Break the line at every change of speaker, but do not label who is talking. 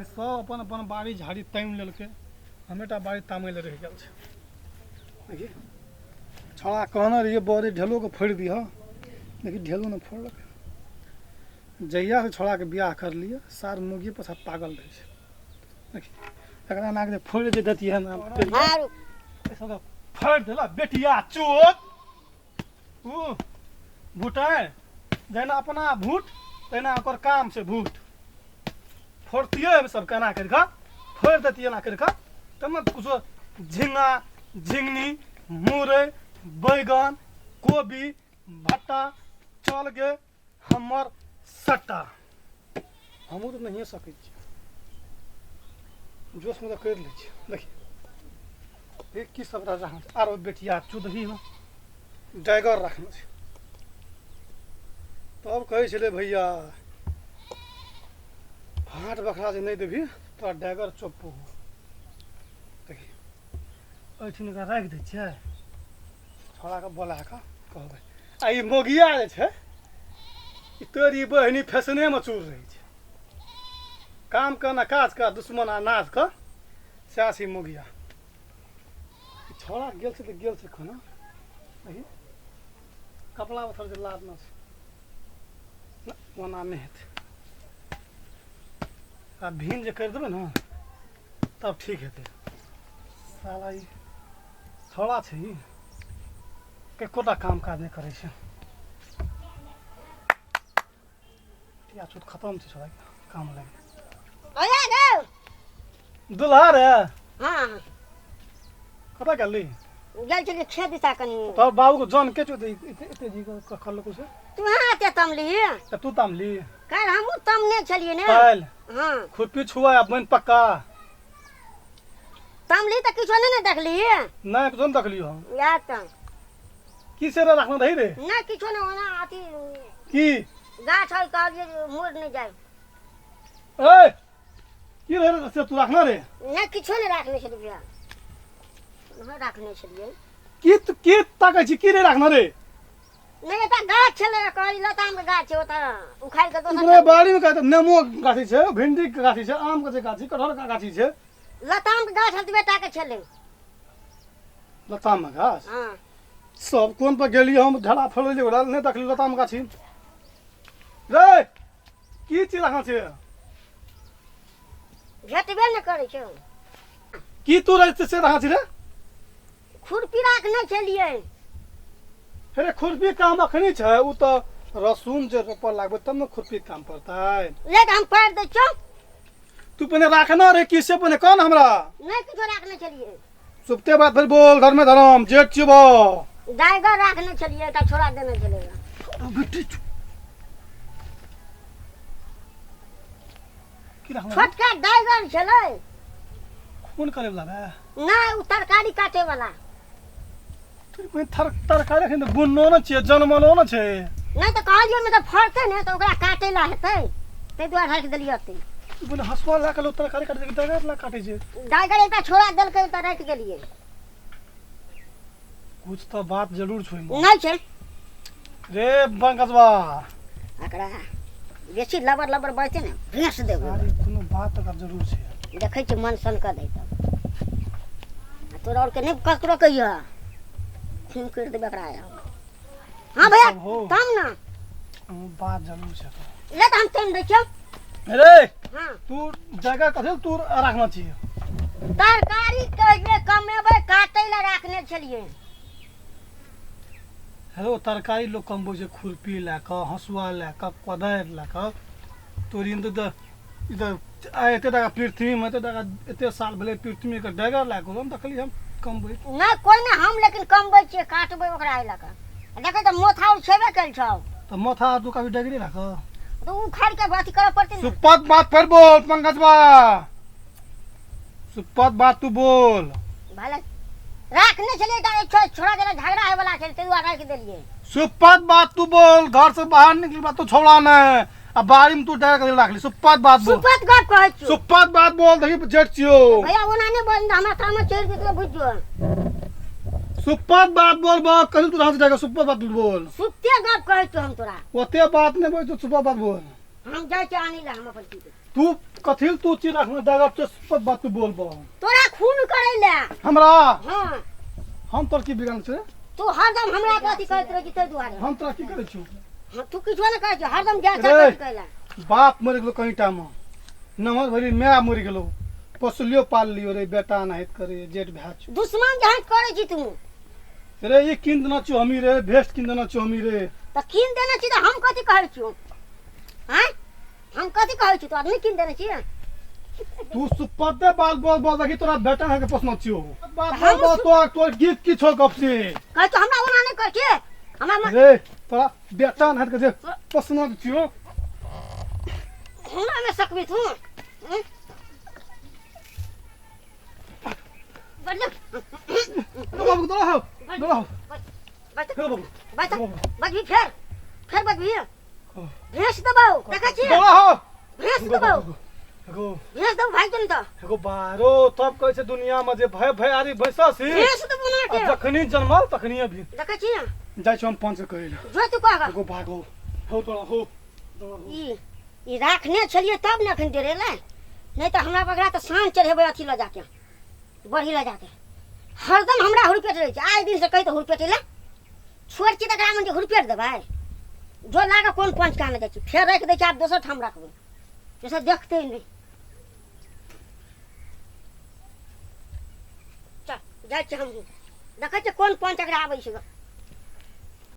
सब अपन अपन बाड़ी झाड़ी तामि लेलकै, हमेटा बाड़ी तामै लए रहि गेल छै। देखी छौड़ा कहने रहियै बड़े ढेलोके फोड़ि दिहऽ, लेकिन ढेलो नहि फोड़लकै। जहियासँ छौड़ाके बियाह करलियै सार मुर्गी पाछा पागल रहै छै। देखी एकरा एना के फोड़ि जे दैतियै ने सबके फोड़ि देलक बेटिया चोत। उ भूटाय जहिना अपना भूट तहिना ओकर काम छै भूट। फोड़तियै हम सब केना करि कऽ फोड़ि दैतियै एना करि कऽ तब ने कुछो झिङ्गा झिङ्गनी मुरइ बैगन कोबी भट्टा चल गे हमर सट्टा। हमहूँ तऽ नहिए सकै छियै, जोशमे तऽ करि लै छियै। देखियौ की सब राखने छै। आरो बेटिया चुदही ने डैगर रखने छै। तब कहै छलै भैया फाँट बखरा जे नहि देबही तोरा डैगर चोप्पो। देखी एहिठिन एकरा राखि दै छियै, छौड़ाके बोला कऽ कहबै। आ ई मोगिया जे छै ई तोरी बहिनी फैशनेमे चूर रहै छै, काम के ना काज के दुश्मन आ नाज के, सएह छै मोगिया। ई छौड़ा गेल छै तऽ गेल छै खाना। देखी कपड़ा पत्थर जे लादना छै ना, ओना नहि हेतै। आ भीन जे करि देबै ने तब ठीक हेतै। साला ई छौड़ा छै ई एकोटा काम काज नहि करै छै। टिया चूत खतम छै छौड़ा के काम लागि।
भैया गौ
दुल्हा रे।
हाँ
कतऽ गेली?
गेल छलियै खेत दिशा कनी।
तोहर बाबू के जन के चोद एते एते जी के करलको से?
तू हाँ एते तमली।
तऽ तू तमली?
काल्हि हमहूँ तमने छलियै ने।
काल्हि?
हाँ।
खुरपी छुआ आ बनि पक्का।
तमली तऽ किछो नहि ने देखली?
नहि किछो नहि देखलियो हम।
इएह तऽ।
की से रखने रही रे?
नहि किछो नहि, ओना अथी
की
गाछ है कहलियै जे मुड़ नहि जाय।
ए की रहे रे से तू रखने रे?
नहि किछो नहि राखने छलियै भैया, नहि राखने छलियै।
की तू की ताकै छी, की रे रखने रे?
नहि एकटा गाछ छलै, कहली लताम के गाछ छै, ओतऽ उखाड़ि कऽ दोसर
अपने बाड़ी में कहते नेमो के गाछी छै, भिंडी के गाछी छै, आम के गाछी, कटहर के गाछी छै।
लताम के गाछ एतबे टा के छलै।
लताम के गाछ?
हाँ।
सब कोन पर गेलियै हम ढेला फोड़लियै ओकरा नहि देखलियै लताम के गाछी। रे की चीज रखने छै?
भेटबे नहि करै छै।
की तू रहे से रखने छी रे?
खुरपी राखने छलियै।
हे रे खुरपी काम अखनी छै, उ तऽ रसून जे रोपऽ लागबै तब ने खुरपी काम पड़तै।
ले तऽ हम पारि दै छियौ।
तू पहिने राखना रे की से पहिने कह ने हमरा।
नहि किछो राखने छलियै।
सुपते बात फेर बोल, धर्मे धर्म जेठ छियौ।
डाइगर राखने छलियै, एकटा छोड़ा देने छलै।
बेटी की राखने?
छोटका डाइगर छलै।
खून करे वाला रे?
नहि, ओ तरकारी काटे वाला।
तोरी बहिन तरकारी एखन तऽ बुननो ने छियै, जनमलो ने छै।
नहि तऽ कहलियै ओहिमे तऽ फड़तै ने तऽ ओकरा काटे ला हेतै, ताहि दुआरे राखि देलियै ओतै।
बोले हँसुआ लए कऽ लोक तरकारी काटै छै, डाइगर लए काटै छै?
डाइगर एकटा छोड़ा देलकै तऽ राखि देलियै।
कुछ तऽ बात जरूर छै ओहिमे।
नहि छै।
रे पंकजबा।
एकरा बेसी लबर लबर बजतै ने भैंस देबै।
अरे कोनो बात एकर जरूर छै।
देखै छियै मन सन कऽ दै तब। आ तोरा आओरके नहि ककरो कहियह, खून करि देबै एकरा। हाँ भैया
सब हो।
तब ने
बात जरूर छै एकर।
ले तऽ हम टाइम दै छियौ।
रे
हाँ।
तू जगह कथी तू राखना छियै?
तरकारी कहिये कमेबै काटै लए राखने छलियै।
हेलो तरकारी लोक कमबै छै खुरपी लए कऽ, हँसुआ लए कऽ, कोदारि लए कऽ। तोरी तऽ ई तऽ आइ एते टाका पृथ्वीमे एते टाका एते साल भेलै पृथ्वीके डगर लए कऽ हम देखलियै हम कमबै
नहि कोइ नहि, हम लेकिन कमबै छियै, काटबै ओकरा एहि लए कऽ। देखै तऽ मोथा ओ छेबे कयल छौ।
तऽ मोथा तू कभी डगरे राख
तऽ उखाड़ि कऽ अथी करऽ पड़तै ने।
सुपत बात फेर बोल पंकजबा, सुपत बात तू बोल।
भले राखने छलियै तऽ छोड़ा देला, झगड़ा होय वाला छलै ताहि दुआरे राखि देलियै।
सुपत बात तू बोल, घर से बाहर निकल बात तू छोड़ा ने आ बाड़ी में तू डर के राख ली। सुपत बात बोल।
सुपत गप कहै छियौ।
सुपत बात बोल, देखी जेठ छियौ।
भैया ओना नहि बोल, हमरा सामने चढ़ि जेतै बुझि जो।
सुपत बात बोल बा, कहीं तू रात जाएगा। सुपत बात बोल।
सुपते गप कहै छियौ हम तोरा।
ओते बात नहीं बोल, तू सुपत बात बोल।
हम जाइ छियै आनै लए हम अपन चीज।
तू कथी तू चीज रखने दागा तो सब बात तू बोलबो
तोरा खून करै ले।
हमरा?
हाँ।
हम तोर की बिगाड़ छै?
तू हरदम हमरा के अथी करैत रहै छी ताहि दुआरे।
हम तोरा की करै छियौ?
हाँ, तू किछो नहि करै छी, हरदम गैस
रे।
करै ले।
बाप मरि गेलो कहीं टाइम नमहर भरि माय मरि गेलो पोसलियो पाललियो रे बेटा नाहित करे जेठ भाय छौ।
दुश्मन जहाँ करै छी तू।
रे ई कीन देना छियौ हमी रे, भेस्ट कीन देना छियौ हमी रे।
तऽ कीन देने छी तऽ हम कथी कहै छियौ? आँय, हम कथी कहै छी? तोरा नहि कीन देने छी?
तू सुपदे बाल बोल बोल देखी तोरा बेटा है के पोसना छियौ। बात
हम
बोल बोल तोर तोर गीत की छौ गप से?
कहै छियौ हमरा ओना नहि कर के हमरा
रे तोरा बेटा नाहित के जे पोसना छियौ।
हमरा मे सकबी तू? हम्म? बदल।
बाबू दौड़ा हो, दौड़ा हो।
बच।
हे बाबू।
बच।
बाबू।
बचबी फेर, फेर बचबी। भैंस देबौ, देखै छी?
दौड़ा हो।
भैंस देबौ।
एगो
भैंस देबौ भाइ जन तऽ।
एगो बारो तब कहै छै दुनिया में जे भय भयारी भैंसा सी।
भैंस देबौ ना
आ
के।
जखनी जन्मल तखनी अभी।
देखै छी?
जाइ छी हम पंच के कहै लए।
जो तू कह।
एगो भागो हो, तोरा हो, दौड़ा हो।
ई राखने छलियै तब ने एखन डेरेलै, नहि तऽ हमरा बगरा तऽ साँझ चढ़ेबै अथी लऽ जाके, बढ़ी लऽ जाके। हरदम हमरा हुरपेट रहै छै। आइ दिनसँ कहि तऽ हुरपेटै लए छोड़ छी तऽ एकरा मन जे हुरपेट देबै। जो लागे कोन पंच कामे जाइ छी, फेर राखि दै छै। आब दोसर ठाम राखबै, दोसर देखतै नहि। चल जाइ छी हमहूँ, देखै छियै कोन पंच एकरा आबै छै।